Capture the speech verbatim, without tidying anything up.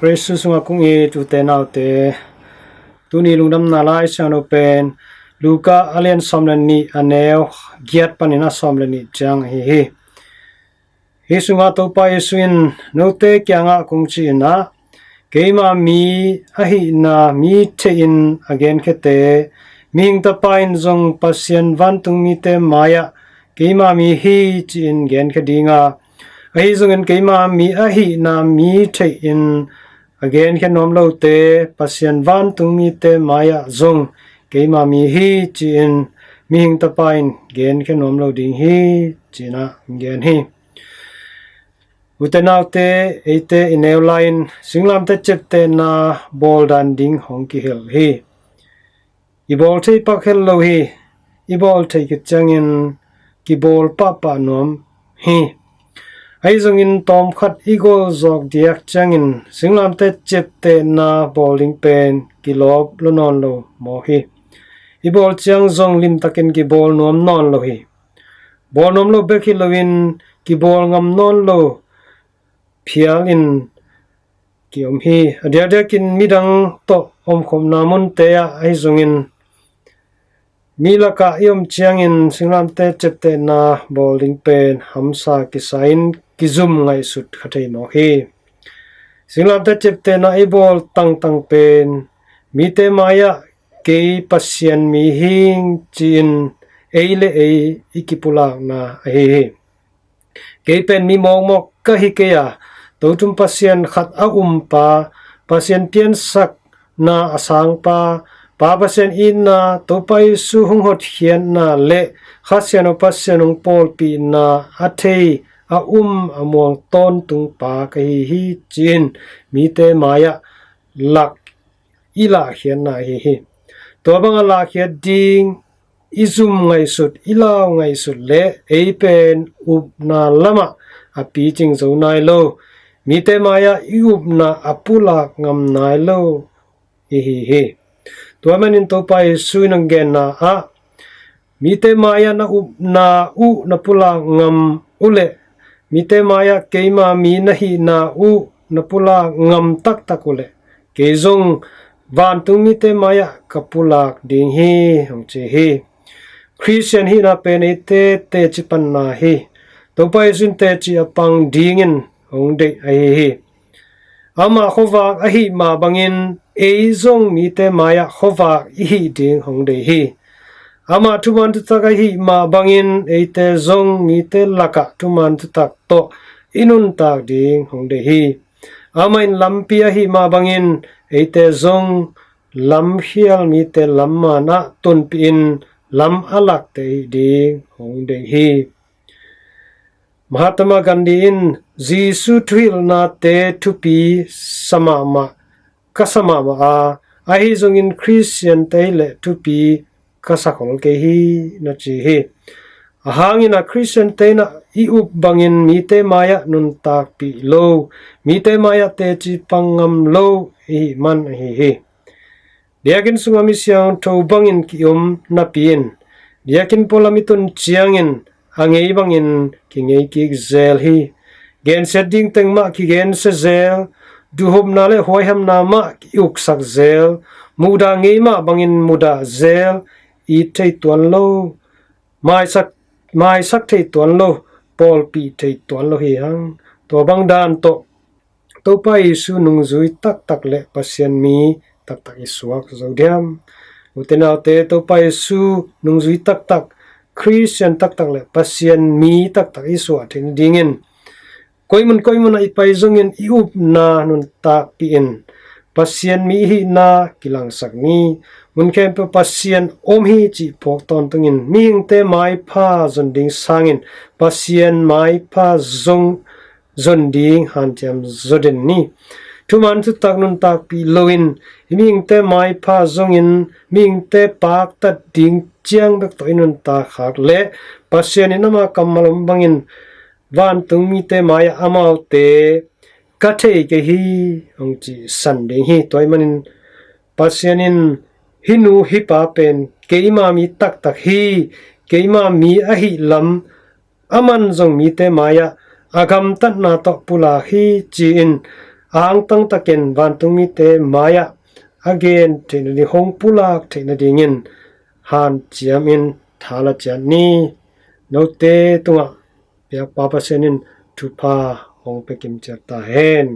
Khrih Jesuh sungah kong it ute naute, tuni lungdamna Lai Siangtho pen Luka a lian sawm le nih, a neu giat panin a sawm le nih ciang ahi hi. Hih sungah Topa Jesuh in note kiangah kong ci-in ah, keima mi ahihna mi theihin a genkhiate mihing Tapa in zong Pasian vantung mite mai-ah keima mi hi ci-in genkhia ding a, ahi zongin keima mi ahihna mi theihin a genkhia nuam lote Pasian vantung mite mai-ah zong keima mi hi ci-in mihing Tapa in genkhia nuam lo ding hi ci-in ah gen hi. Ute naute, eite i neu lai-in singlamteh ciaptehna bawl dan ding hong kihel hi. I bawl thei pak hel lo hi. I bawl thei khit ciangin kibawl pahpah nuam hi. Ahi zongin tawmkhat i gol zawk diak ciangin singlamteh ciaptehna bawl ding pen kilawp lua nawn lo mawk hi. I bawl ciang zong limtakin kibawl nuam nawn lo hi. Bawl nuam lo bek hi loin kibawl ngam nawn lo phial in ki-om hi. A diakdiakin midang tawh omkhopna munte ah ahi zongin mi lakah i om ciangin singlamteh ciaptehna bawl ding pen hamsa kisa-in kizum ngaihsut kha thei mawk hi. Singlamteh ciaptehna i bawl tangtang pen mite mai-ah kei Pasian mi hing ci-in ei le ei i kipulakna ahi hi. Kei pen mi mawkmawk ka hi kei a, tothum Pasian khat a umpa, Pasian piansakna a sangpa, Pa Pasian itna, Topa Jesuh hong hotkhiatna le Kha Siangtho Pasian hong pawlpihna a thei, a um, a muang tawntung pa ka hi hi ci-in mite mai-ah lak i lahkhiatna ahi hi. Tua banga lahkhiat ding i zum ngaihsut, i lau ngaihsut le ei pen upna lamah a picing zo nai lo, mite mai-ah i upna a pulak ngam nai lo i hi hi. Tua manin Topa Jesuh in a genna ah, mite mai-ah na upna uh na pulak ngam uh le mite mai-ah keima mi na hihna uh na pulak ngam taktak uh le kei zong vantung mite mai-ah ka pulak ding hi, hong ci hi. Khristian hihna pen eite teci panna hi. Topa Jesuh in teci a pang dingin hong deih ahi hi. Amah khuavak ahih mah bangin ei zong mite mai-ah khuavak i hih ding hong deih hi. Amah thuman thutak ahih mah bangin eite zong mite lakah thuman thutak tawh i nuntak ding hong deih hi. Amah in lampi ahih mah bangin eite zong lamkhial mite lam manah tonpih in lam a lakte i hih ding hong deih hi. Mahatma Gandhi in Jesuh thuhilhnate thupi sa mahmah, ka sa mahmah a, ahi zongin Khristiante le thupi ka sa khol kei hi, na ci hi. A hangin a Khristiante in a i up bangin mite mai-ah nuntakpih lo, mite mai-ah teci pang ngam lo i hih man ahi hi. Biakinn sungah mi siangtho bangin ki-om napi-in, biakinn pualam i tun ciangin a ngei bangin kingei kik zel hi. Gensiat ding teng mah kigensia zel, duhhopna le huaihamna mah ki-uksak zel, muhdah ngei mah bangin mudah zel, it thei tuan lo, maisak, maisak thei tuan lo, pawlpih thei tuan lo hi hang. Tua bang dan tawh Topa Jesuh nungzui taktak le Pasian mi taktak i suak zo diam? Ute naute, Topa Jesuh nungzui taktak, Khristian taktak le Pasian mi taktak i suah theih nadingin koimun koimun ah i pai zongin i upna nuntakpih in Pasian mi i hihna kilangsak ni. Mun khempeuh Pasian om hi cih phawk tawntungin mihingte maipha zon ding sangin Pasian maipha zong zon ding hanciam zaw den ni. Thuman thutak nuntakpih loin i mihingte maipha zongin mihingte paktat ding ciang bek tawh i nuntak khak leh Pasian in ama kammal om bangin vantung mite mai-ah amaute ka thei kei hi hong ci san ding hi. Tua ahih manin Pasian in hih nu hih pa pen keima mi taktak hi, keima mi ahih lam aman zong mite mai-ah a gamtatna tawh pulak hi ci-in Angtang takin vantung mite mai-ah a gen theih nading, hong pulak theih nadingin hanciamin tha la ciat ni. Note tungah biakpa Pasian in thupha hong pia kimciat ta hen.